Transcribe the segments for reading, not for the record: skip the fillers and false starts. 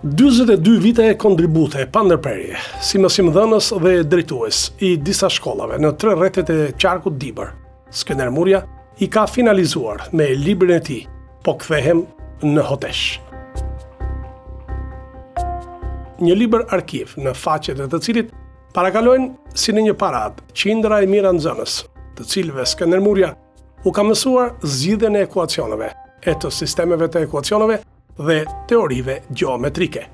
42 vite kontribute pa ndërprerje, si mësimdhënës dhe drejtues i disa shkollave në tre rrethet e qarkut Dibër. Skënder Murja i ka finalizuar me librin e tij Po kthehem në Hotesh. Një libër arkiv në faqet e të cilit parakalojnë si në një paradë qindra e mijëra nxënës, të cilëve Skënder Murja u ka mësuar zgjidhjen e ekuacioneve, e të sistemeve të ekuacioneve dhe teorive gjeometrike.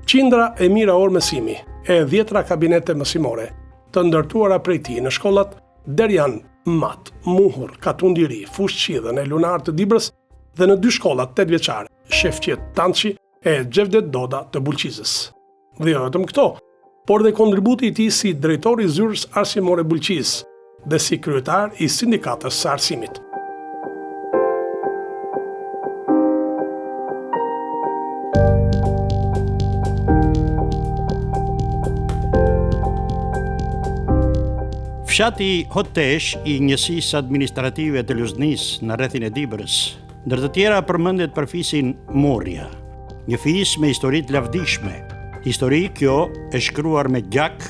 Qindra e mijëra orë mësimi e dhjetra kabinete mësimore të ndërtuara prej tij në shkollat Derjan, Mat, Muhurr, Katund i Ri, Fushë Çidhën e Lunar të Dibrës dhe në dy shkollat tetëvjeçare, Shefqet Tançi e Xhevdet Doda të Bulqizës. Dhe jo vetëm këto, por dhe kontributi i tij si drejtor i zyrës arsimore Bulqizë dhe si kryetar i sindikatës së arsimit. Fshati Hotesh i njësisë administrative të Luznisë në rrethin e Dibrës, ndër të tjera përmendet për fisin Murja, një fis me histori të lavdishme, histori kjo e shkruar me gjak,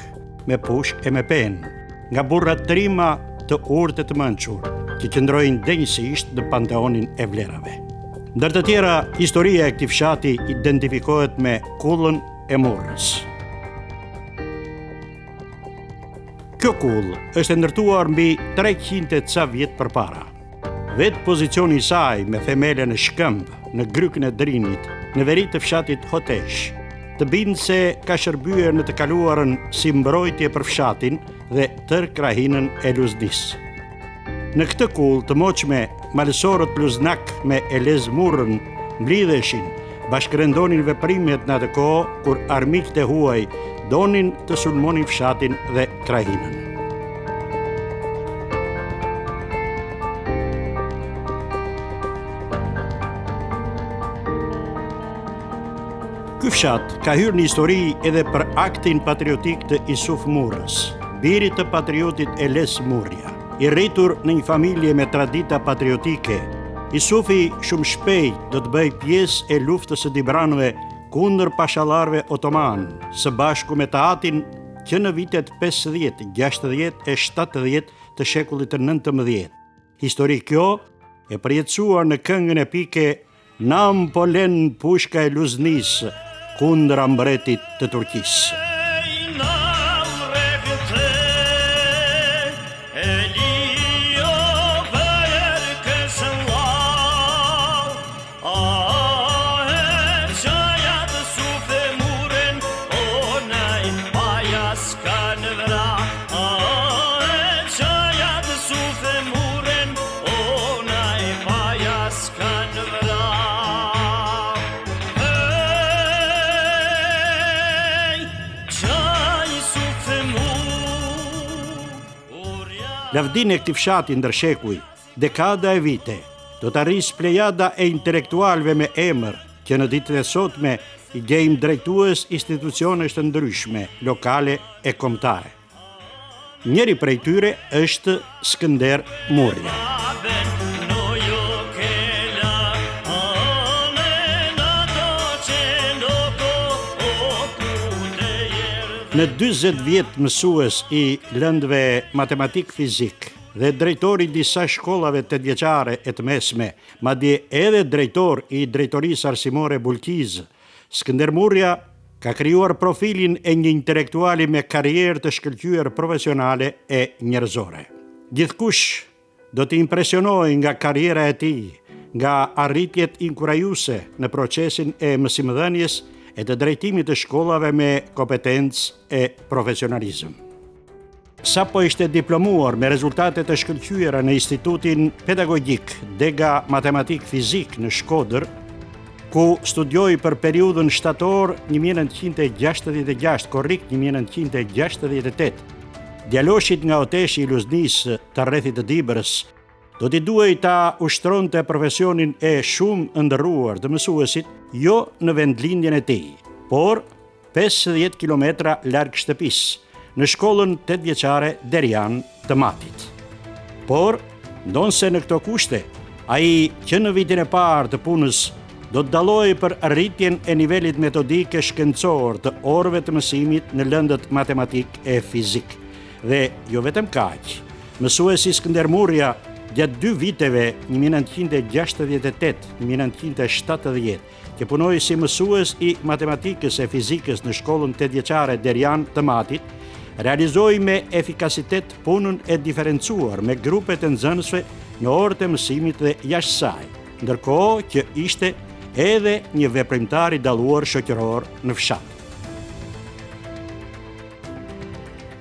me pushkë e me penë, nga burra trima të urtë e të mençur, që qëndrojnë denjësisht në panteonin e vlerave. Ndër të tjera, historia e këtij fshati identifikohet me Kullën e Murrës. Kjo kullë është e ndërtuar mbi 300 e ca vjet përpara. Vetë pozicioni i saj me themele në shkëmb, në grykën e Drinit, në veri të fshatit Hotesh, të bind se ka shërbyer në të kaluarën si mbrojtje për fshatin dhe tërë krahinën e Luznisë. Në këtë kullë të moçme, malësorët luznakë me Elez Murrën mblidheshin, bashkërendonin veprimet në atë kohë kur armiqtë e huaj donin të sulmonin fshatin dhe krahinën. Ky fshat ka hyrë në histori edhe për aktin patriotik të Isuf Murrës, birit të patriotit Elez Murrja. I rritur në një familje me tradita patriotike, Isufi shumë shpejt do të bëhej pjesë e luftës së dibranëve kundër pashallarëve otomanë, së bashku me të atin që në vitet 50, 60 e 70 të shekullit të 19. Histori kjo e përjetësuar në këngën epike Nam po len pushka e Luznisë kundra mbretit të Turqisë. Lavdinë e këtij fshati ndër shekuj, dekada e vite, do ta rrisë plejada e intelektualëve me emër, që në ditët e sotme i gjejmë drejtues institucionesh të ndryshme, lokale e kombëtare. Njëri prej tyre është Skënder Murrja. Në 40 vjet mësues i lëndëve matematikë fizikë dhe drejtor i disa shkollave tetëvjeçare e të mesme, madje edhe drejtor i Drejtorisë Arsimore Bulqizë, Skënder Murrja ka krijuar profilin e një intelektuali me karrierë të shkëlqyer profesionale e njerëzore. Gjithkush do të impresionohej nga karriera e tij, nga arritjet inkurajuese në procesin e mësimdhënies e të drejtimit të shkollave me kompetencë e profesionalizëm. Sapo ishte diplomuar me rezultate të shkëlqyera në Institutin Pedagogjik Dega Matematikë Fizikë në Shkodër, ku studioi për periudhën shtator 1966 korrik 1968. Djaloshit nga Hoteshi i Luznisë të rrethit të Dibrës, do t'i duhej ta ushtronte profesionin e shumë ëndërruar të mësuesit, jo në vendlindjen e tij, por 50 kilometra larg shtëpisë, në shkollën tetëvjeçare Derjan të Matit. Por, ndonëse në këto kushte, ai që në vitin e parë të punës do të dallohej për rritjen e nivelit metodik e shkencor të orëve të mësimit në lëndët matematikë e fizikë. Dhe jo vetëm kaq, mësuesi Skënder Murria gjatë dy viteve 1968-1970, që punoi si mësues i matematikës e fizikës në shkollën tetëvjeçare Derjan të Matit, realizoi me efikasitet punën e diferencuar me grupet e nxënësve në orët e mësimit dhe jashtë saj, ndërkohë që ishte edhe një veprimtar i dalluar shoqëror në fshat.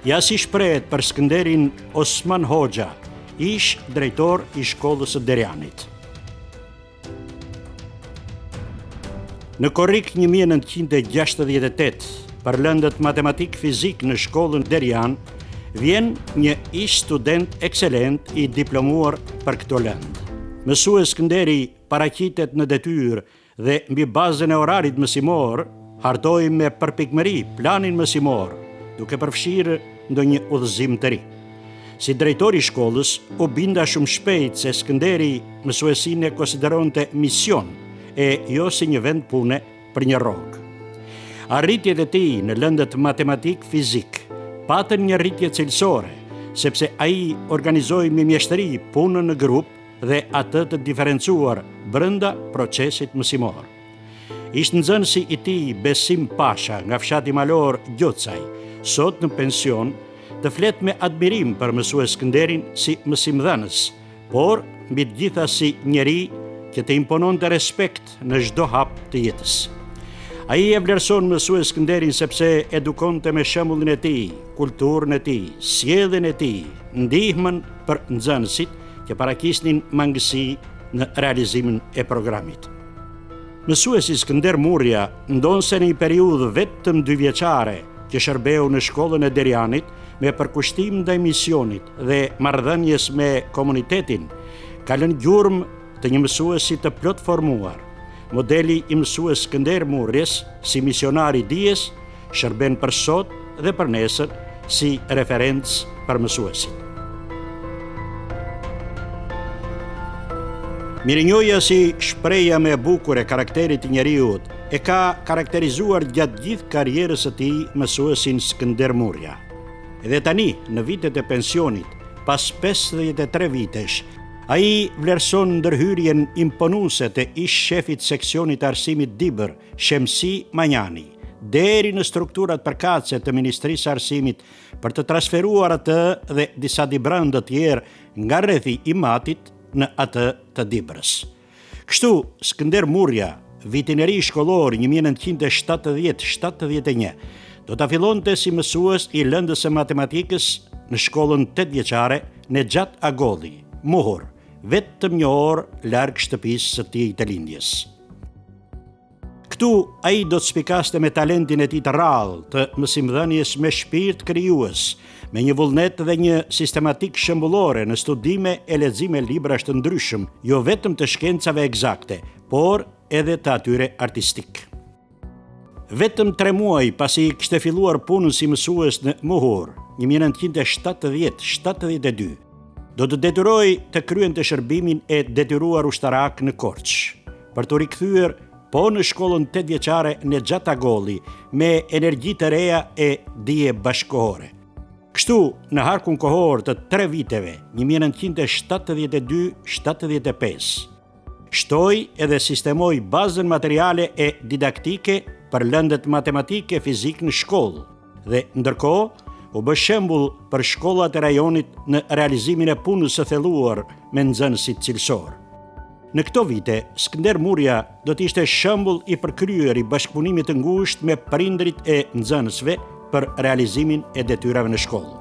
Ja si shprehet për Skënderin Osman Hoxha, ish drejtor i shkollës së Derjanit. Në korrik 1968, për lëndët matematikë fizikë në shkollën Derjan, vjen një ish student ekselent i diplomuar për këto lëndë. Mësues Skënderi paraqitet në detyrë dhe mbi bazën e orarit mësimor, hartoi me përpikmëri planin mësimor, duke përfshirë ndonjë udhëzim të ri. Si drejtor i shkollës, u binda shumë shpejt se Skënderi mësuesinë e konsideronte mision e jo si një vend pune për një rrogë. Arritjet e tij në lëndët matematikë fizikë patën një rritje cilësore, sepse ai organizoi me mjeshtëri punën në grup dhe atë të diferencuar brenda procesit mësimor. Ish-nxënësi i tij Besim Pasha nga fshati malor Gjocaj, sot në pension, të flet me admirim për mësues Skënderin si mësimdhënës, por mbi të gjitha si njeri që të impononte respekt në çdo hap të jetës. Ai e vlerëson mësues Skënderin sepse edukonte me shembullin e tij, kulturën e tij, sjelljen e tij, ndihmën për nxënësit që paraqisnin mangësi në realizimin e programit. Mësuesi Skënder Murria, ndonëse në një periudhë vetëm dyvjeçare që shërbeu në shkollën e Derjanit me përkushtim ndaj misionit dhe marrëdhënies me komunitetin, ka lënë gjurmë të një mësuesi të plotformuar. Modeli i mësues Skënder Murrjes si misionar i dijes shërben për sot dhe për nesër si referencë për mësuesit. Mirënjohja si shprehja më e bukur e karakterit të njeriut e ka karakterizuar gjatë gjithë karrierës së tij mësuesin Skënder Murria. Edhe tani, në vitet e pensionit, pas 53 vitesh, ai vlerëson ndërhyrjen imponuese të ish-shefit të seksionit të arsimit Dibër, Shemsi Manjani, deri në strukturat përkatëse të Ministrisë së Arsimit për të transferuar atë dhe disa dibranë të tjerë nga rrethi i Matit në atë të Dibrës. Kështu, Skënder Murria, vitin e ri shkollor 1970-71, do ta fillonte si mësues i lëndës së matematikës në shkollën tetëvjeçare Nexhat Agolli, Muhur, vetëm një orë larg shtëpisë së tij të lindjes. Këtu ai do të spikaste me talentin e tij të rrallë të mësimdhënies me shpirt krijues, me një vullnet dhe një sistematikë shembullore në studime e lexime librash të ndryshëm, jo vetëm të shkencave ekzakte, por edhe të atyre artistikë. Vetëm tre muaj pasi kishte filluar punën si mësues në Muhur, 1970-72, do të detyrohej të kryente shërbimin e detyruar ushtarak në Korçë, për t'u rikthyer po në shkollën tetëvjeçare Nexhat Agolli me energji të reja e dije bashkëkohore. Kështu, në harkun kohor të tre viteve, 1972-75, Shtoi edhe sistemoi bazën materiale e didaktike për lëndët matematikë e fizikë në shkollë dhe ndërkohë u bë shembull për shkollat e rajonit në realizimin e punës së thelluar me nxënësit cilësorë. Në këto vite, Skënder Murria do të ishte shembull i përkryer i bashkëpunimit të ngushtë me prindërit e nxënësve për realizimin e detyrave në shkollë.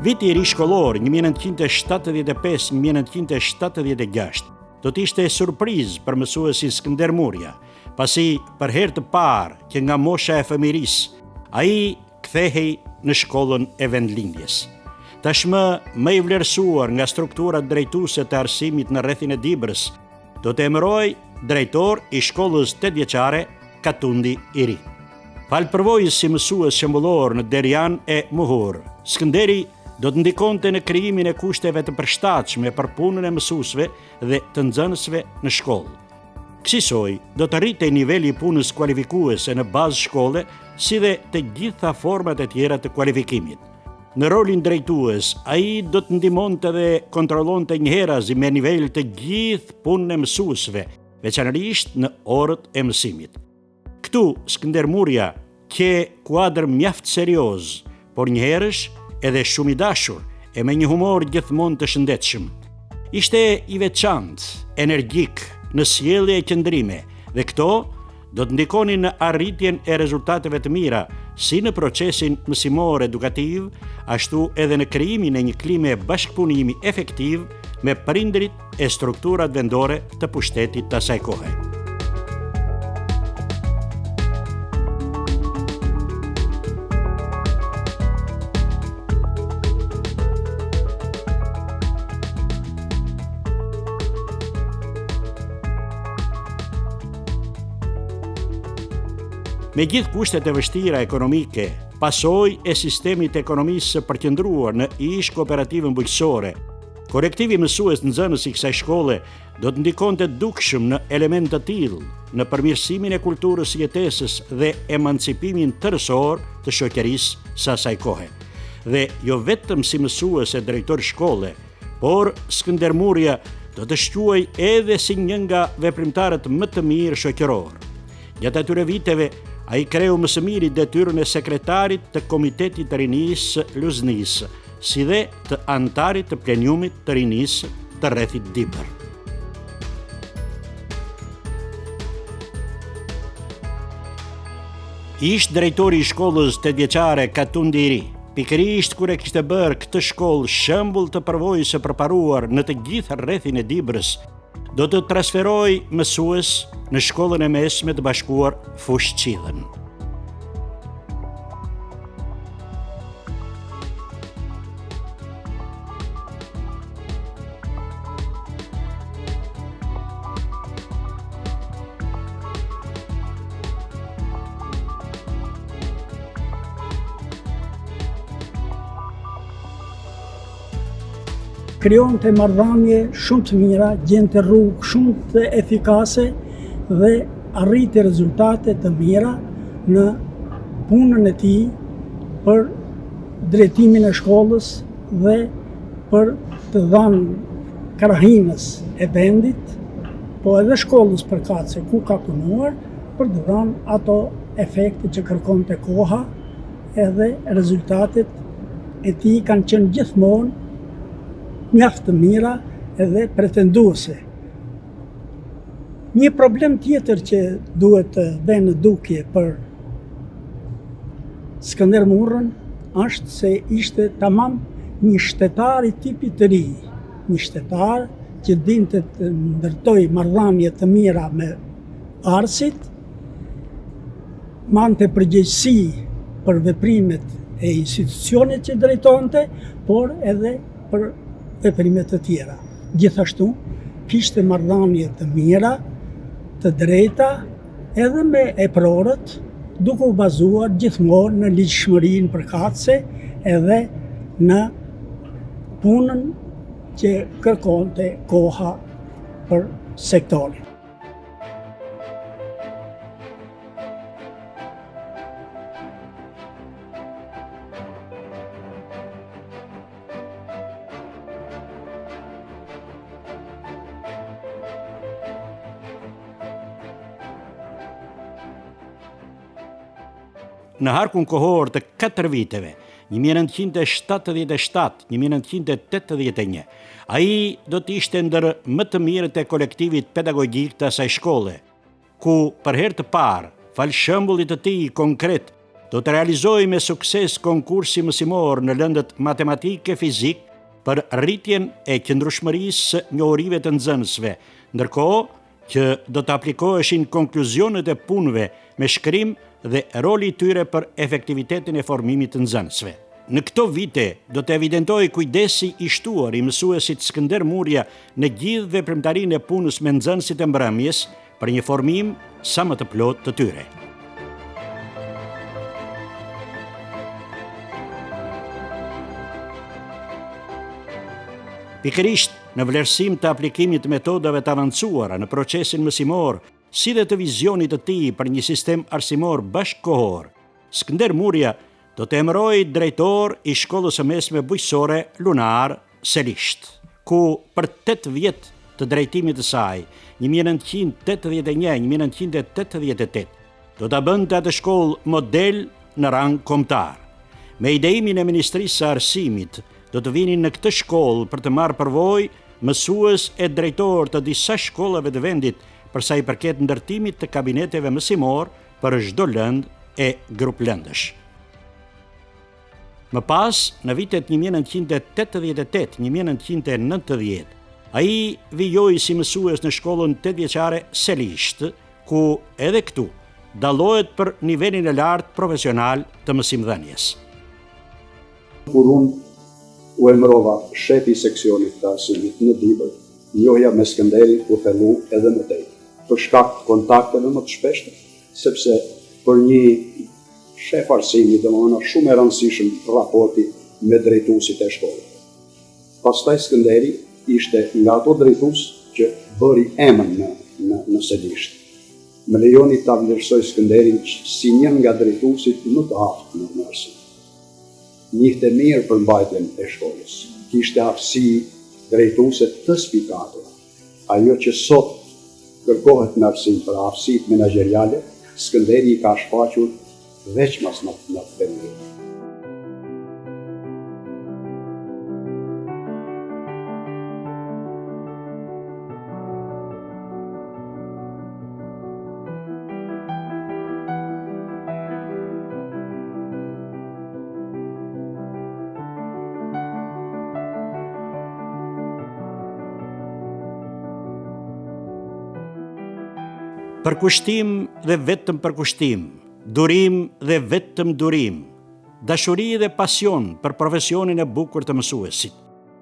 Viti i ri shkollor 1975-1976 do të ishte surprizë për mësuesin Skënder Murria, pasi për herë të parë që nga mosha e fëmijërisë, ai kthehej në shkollën e vendlindjes. Tashmë më i vlerësuar nga strukturat drejtuese të arsimit në rrethin e Dibrës, do të emërohej drejtor i shkollës tetëvjeçare Katundi i Ri. Falë përvojës si mësues shembullor në Derjan e Muhurr, Skënderi do të ndikonte në krijimin e kushteve të përshtatshme për punën e mësuesve dhe të nxënësve në shkollë. Kësisoj, do të rritej niveli i punës kualifikuese në bazë shkolle, si dhe të gjitha format e tjera të kualifikimit. Në rolin drejtues, ai do të ndihmonte dhe kontrollonte njëherazi me nivel të gjithë punën e mësuesve, veçanërisht në orët e mësimit. Këtu, Skënder Murja qe kuadër mjaft serioz, por njëherësh edhe shumë i dashur e me një humor gjithmonë të shëndetshëm. Ishte i veçantë, energjik, në sjellje e qëndrime, dhe këto do të ndikonin në arritjen e rezultateve të mira, si në procesin mësimor edukativ, ashtu edhe në krijimin e një klime bashkëpunimi efektiv me prindërit e strukturat vendore të pushtetit të asaj kohe. Me gjithë kushtet e vështira ekonomike, pasojë e sistemit të ekonomisë së përqendruar në ish kooperativën bujqësore, Kolektivi mësues nxënës i kësaj shkolle do të ndikonte dukshëm në elementë të tillë, në përmirësimin e kulturës së jetesës dhe emancipimin tërësor të shoqërisë së asaj kohe. Dhe jo vetëm si mësues e drejtor shkolle, por Skënder Murja do të shquhej edhe si një nga veprimtarët më të mirë shoqërorë. Gjatë atyre viteve, ai kreu më së miri detyrën e sekretarit të Komitetit të Rinisë së Luznisë, si dhe të anëtarit të Pleniumit të Rinisë të rrethit Dibër. Ish drejtori i shkollës tetëvjeçare Katundi i Ri, pikërisht kur e kishte bërë këtë shkollë shembull të përvojës së përparuar në të gjithë rrethin e Dibrës, do të transferohej mësues në shkollën e mesme të bashkuar Fushë-Çidhën. Krijonte marrëdhënie shumë të mira, gjente rrugë shumë të efikase dhe arriti rezultate të mira në punën e tij për drejtimin e shkollës dhe për të dhënë krahinës e vendit, po edhe shkollës përkatëse ku ka punuar, për të dhënë ato efekte që kërkonte koha edhe rezultatet e tij kanë qenë gjithmonë mjaft të mira edhe pretenduese. Një problem tjetër që duhet të vë në dukje për Skënder Murrën është se ishte tamam një shtetar i tipit të ri, një shtetar që dinte të ndërtojë marrëdhënie të mira me vartësit, Mbante përgjegjësi për veprimet e institucionit që drejtonte, por edhe për veprime të tjera. Gjithashtu, kishte marrëdhënie të mira, të drejta, edhe me eprorët, duke u bazuar gjithmonë në ligjshmërinë përkatëse edhe në punën që kërkonte koha për sektorin. Në harkun kohor të 4 viteve, 1977, 1981, ai do të ishte ndër më të mirët e kolektivit pedagogjik të asaj shkolle, ku për herë të parë, falë shembullit të tij konkret, do të realizohej me sukses konkursi mësimor në lëndët matematikë e fizikë për rritjen e qëndrueshmërisë së njohurive të nxënësve, ndërkohë që do të aplikoheshin konkluzionet e punëve me shkrim dhe roli i tyre për efektivitetin e formimit të nxënësve. Në këto vite do të evidentohej kujdesi i shtuar i mësuesit Skënder Murja në gjithë veprimtarinë e punës me nxënësit e mbrëmjes për një formim sa më të plotë të tyre. Pikërisht në vlerësim të aplikimit të metodave të avancuara në procesin mësimor, si dhe të vizionit të tij për një sistem arsimor bashkëkohor, Skënder Murja do të emërohej drejtor i shkollës së mesme bujqësore Lunar Selishtë, ku për 8 vjet të drejtimit të saj, 1981-1988, do ta bënte atë shkollë model në rang kombëtar. Me ideimin e Ministrisë së Arsimit, do të vinin në këtë shkollë për të marrë përvojë mësues e drejtorë të disa shkollave të vendit për sa i përket ndërtimit të kabineteve mësimorë për çdo lëndë e grup lëndësh. Më pas, në vitet 1988-1990, ai vijoi si mësues në shkollën tetëvjeçare Selishtë, ku edhe këtu dallohet për nivelin e lartë profesional të mësimdhënies. Kur unë u emërova shef i seksionit të arsimit në Dibër, njohja me Skënderin u thellu edhe më tej, për shkak të kontakteve më të shpeshta, sepse për një shef arsimi, domethënë është shumë e rëndësishëm raporti me drejtuesit e shkollave. Pastaj Skënderi ishte nga ato drejtues që bëri emër në në në Selishtë. Më lejoni ta vlerësoj Skënderin si një nga drejtuesit më të aftë në në arsim. Njihte mirë përmbajtjen e shkollës, kishte aftësi drejtuese të spikatura. Ajo që sot kërkohet në arsim për aftësitë menaxheriale, Skënderi i ka shfaqur veçmas në atë periudhë. Përkushtim dhe vetëm përkushtim, durim dhe vetëm durim, dashuri dhe pasion për profesionin e bukur të mësuesit.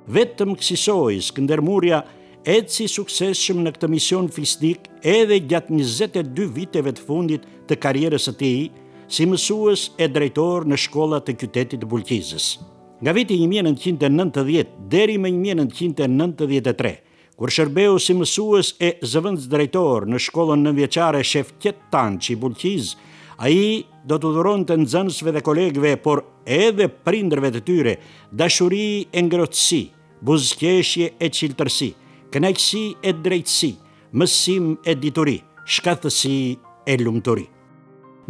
Vetëm kësisoj, Skënder Murja eci suksesshëm në këtë mision fisnik edhe gjatë 22 viteve të fundit të karrierës së tij, si mësues e drejtor në shkolla të qytetit të Bulqizës. Nga viti 1990 deri më 1993, kur shërbeu si mësues e zëvendësdrejtor në shkollën nëntëvjeçare Shefqet Tançi Bulqizë, ai do t'u dhuronte nxënësve dhe kolegëve, por edhe prindërve të tyre, dashuri e ngrohtësi, buzëqeshje e çiltërsi, kënaqësi e drejtësi, mësim e dituri, shkathtësi e lumturi.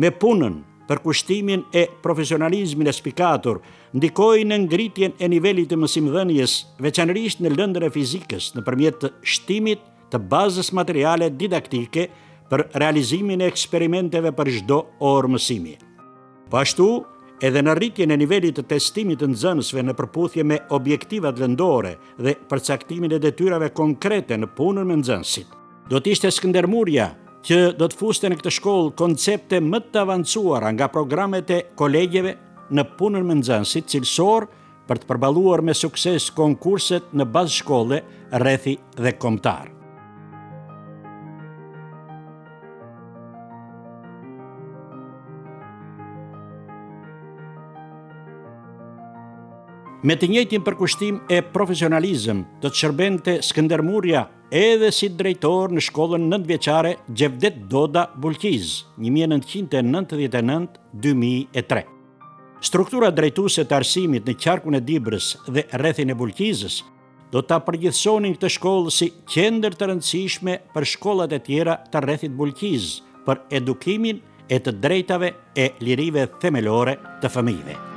Me punën, përkushtimin e profesionalizmin e spikatur, ndikoi në ngritjen e nivelit të mësimdhënies, veçanërisht në lëndën e fizikës, nëpërmjet të shtimit të bazës materiale didaktike për realizimin e eksperimenteve për çdo orë mësimi. Po ashtu, edhe në rritjen e nivelit të testimit të nxënësve në përputhje me objektivat lëndore dhe përcaktimin e detyrave konkrete në punën me nxënësit. Do të ishte Skënder Murja që do të fuste në këtë shkollë koncepte më të avancuara nga programet e kolegjeve në punën me nxënësit cilësorë për të përballuar me sukses konkurset në bazë shkolle, rrethi dhe kombëtar. Me të njëjtin përkushtim e profesionalizëm do të shërbente Skënder Murja edhe si drejtor në shkollën nëntëvjeçare Xhevdet Doda Bulqizë, 1999-2003. Strukturat drejtuese të arsimit në qarkun e Dibrës dhe rrethin e Bulqizës do ta përgjithësonin këtë shkollë si qendër të rëndësishme për shkollat e tjera të rrethit Bulqizë për edukimin e të drejtave e lirive themelore të fëmijëve.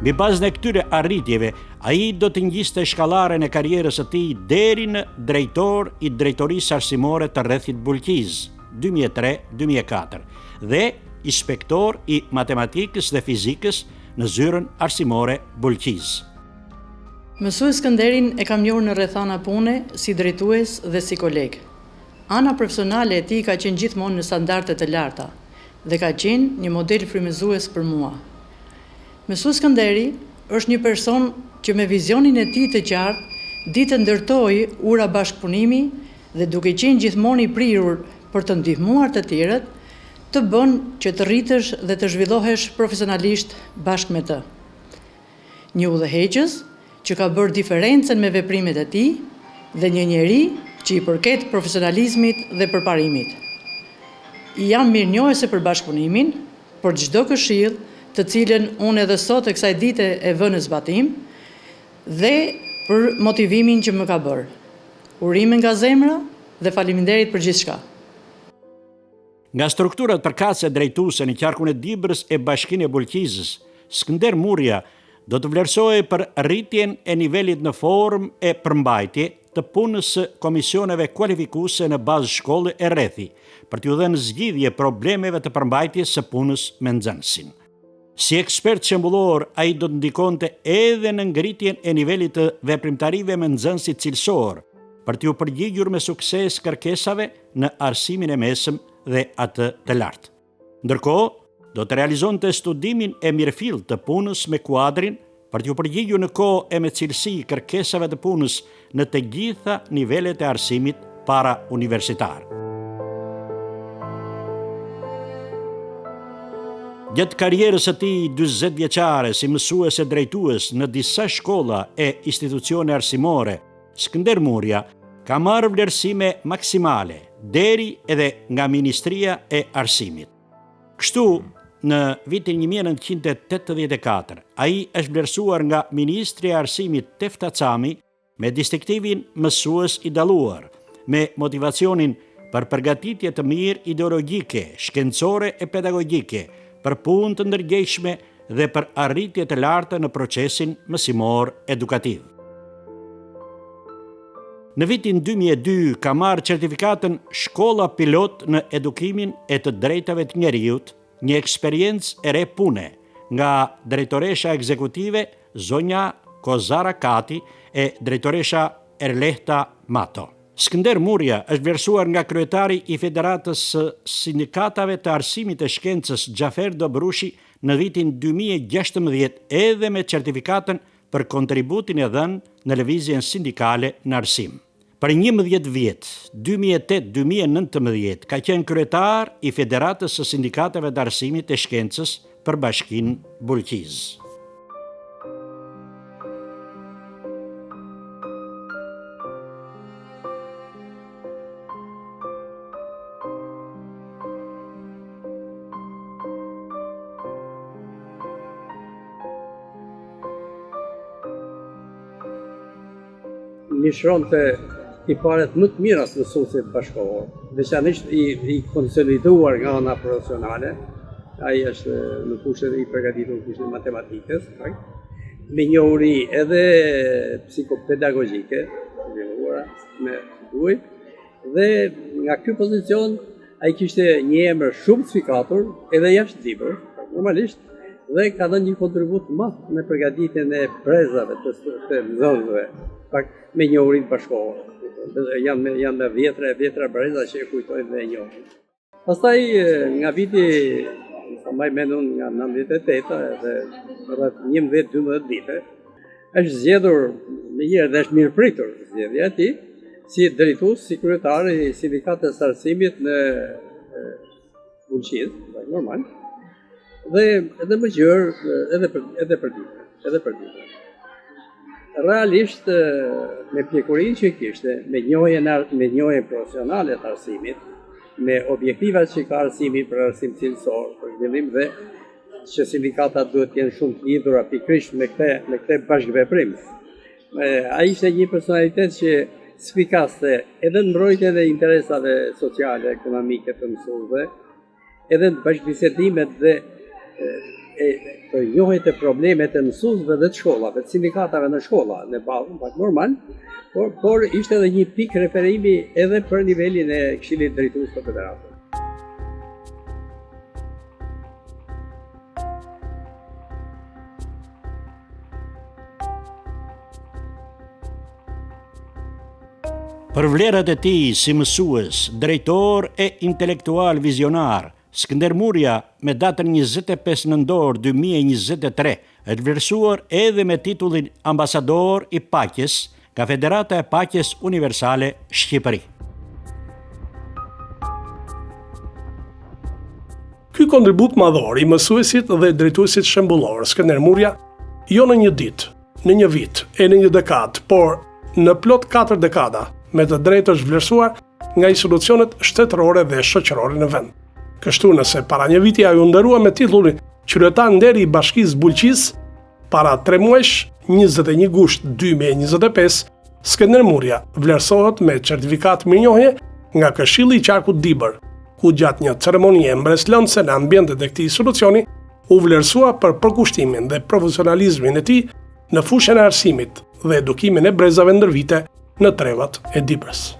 Mbi bazën e këtyre arritjeve, ai do të ngjiste shkallaren e karrierës së tij deri në drejtor i Drejtorisë Arsimore të Rrethit Bulqizë, 2003-2004, dhe inspektor i Matematikës dhe Fizikës në Zyrën Arsimore Bulqizë. Mësues Skënderin e kam njohur në rrethana pune si drejtues dhe si koleg. Ana profesionale e tij ka qenë gjithmonë në standarde të larta dhe ka qenë një model frymëzues për mua. Mësues Skënderi është një person që me vizionin e tij të qartë di të ndërtojë ura bashkëpunimi dhe duke qenë gjithmonë i prirur për të ndihmuar të tjerët, të bën që të rritesh dhe të zhvillohesh profesionalisht bashkë me të. Një udhëheqës që ka bërë diferencën me veprimet e tij dhe një njeri që i përket profesionalizmit dhe përparimit. I jam mirënjohëse për bashkëpunimin, për çdo këshillë, të cilën unë edhe sot e kësaj dite e vë në zbatim dhe për motivimin që më ka bërë. Urime nga zemra dhe faleminderit për gjithçka. Nga strukturat përkatëse drejtuese në qarkun e Dibrës e Bashkinë e Bulqizës, Skënder Murja do të vlerësohej për rritjen e nivelit në formë e përmbajtje të punës së komisioneve kualifikuese në bazë shkolle e rrethi, për t'iu dhënë zgjidhje problemeve të përmbajtjes së punës me nxënësin. Si ekspert shembullor, ai do të ndikonte edhe në ngritjen e nivelit të veprimtarive me nxënësit cilësorë, për t'iu përgjigjur me sukses kërkesave në arsimin e mesëm dhe atë të lartë. Ndërkohë, do të realizonte studimin e mirëfilltë të punës me kuadrin për t'iu përgjigjur në kohë e me cilësi kërkesave të punës në të gjitha nivelet e arsimit parauniversitar. Gjatë karrierës së tij 40 vjeçare si mësues e drejtues në disa shkolla e institucione arsimore, Skënder Murja ka marrë vlerësime maksimale deri edhe nga Ministria e Arsimit. Kështu, në vitin 1984, ai është vlerësuar nga Ministrja e Arsimit Tefta Cami me distinktivin Mësues i dalluar, me motivacionin për përgatitje të mirë ideologjike, shkencore e pedagogjike, për punë të ndërgjegjshme dhe për arritje të larta në procesin mësimor edukativ. Në vitin 2002 ka marrë certifikatën Shkolla Pilot në edukimin e të drejtave të njeriut, një eksperiencë e re pune, nga drejtoresha ekzekutive zonja Kozara Kati e drejtoresha Erlehta Mato. Skënder Murja është vlerësuar nga kryetari i Federatës së Sindikatave të Arsimit e Shkencës Xhafer Dobrushi në vitin 2016 edhe me certifikatën për kontributin e dhënë në lëvizjen sindikale në arsim. Për 11 vjet, 2008-2019, ka qenë kryetar i Federatës së Sindikatave të Arsimit e Shkencës për Bashkinë Bulqizë. Mishronte tiparet më të mira të mësuesit bashkëkohor, veçanërisht i, i konsoliduar nga ana profesionale, ai është në fushën i përgatitur në fushën e matematikës, fakt, me njohuri edhe psikopedagogjike, zhvilluara me duhej, dhe nga ky pozicion ai kishte një emër shumë të spikatur edhe jashtë Dibrës, normalisht, dhe ka dhënë një kontribut të madh në përgatitjen e brezave të, të nxënësve, pak me njohuritë bashkëkohore. Janë me janë me dhjetra e dhjetra breza që e kujtojnë dhe e njohin. Pastaj nga viti sa mbaj mend unë nga 98-a edhe rreth 11-12 vite, është zgjedhur menjëherë dhe është mirëpritur zgjedhja e tij si drejtues, si kryetar i sindikatës së arsimit në Bulqizë, normal. Dhe edhe më gjerë, edhe për edhe për Dibrën, edhe për Dibrën. Realisht me pjekurinë që kishte, me njohjen me njohjen profesionale të arsimit, me objektivat që ka arsimi për arsim cilësor, për zhvillim dhe që sindikatat duhet të jenë shumë të lidhura pikërisht me këtë me këtë bashkëveprim. Ai ishte një personalitet që spikaste edhe në mbrojtjen e interesave sociale, ekonomike të mësuesve, edhe në bashkëbisedimet dhe e, për njohjet e problemet e mësuesve dhe të shkollave, të sindikatave në shkolla, në bazë, pak normal, por, por ishte edhe një pikë referimi edhe për nivelin e Këshillit Drejtues të Federatës. Për vlerat e tij si mësues, drejtor e intelektual vizionar, Skënder Murja me datën 25 nëntor 2023 është vlerësuar edhe me titullin Ambasador i Paqes nga Federata e Paqes Universale Shqipëri. kontribut madhor i mësuesit dhe drejtuesit shembullor Skënder Murja, jo në një ditë, në një vit e në një dekadë, por në plot 4 dekada, me të drejtë është vlerësuar nga institucionet shtetërore dhe shoqërore në vend. Kështu nëse para një viti ai u nderua me titullin Qytetar Nderi i Bashkisë Bulqizë, para 3 muajsh, 21 gusht 2025, Skënder Murja vlerësohet me certifikatë mirënjohje nga Këshilli i Qarkut Dibër, ku gjatë një ceremonie mbresëlënëse në ambientet e këtij institucioni u vlerësua për përkushtimin dhe profesionalizmin e tij në fushën e arsimit dhe edukimin e brezave ndër vite në trevat e Dibrës.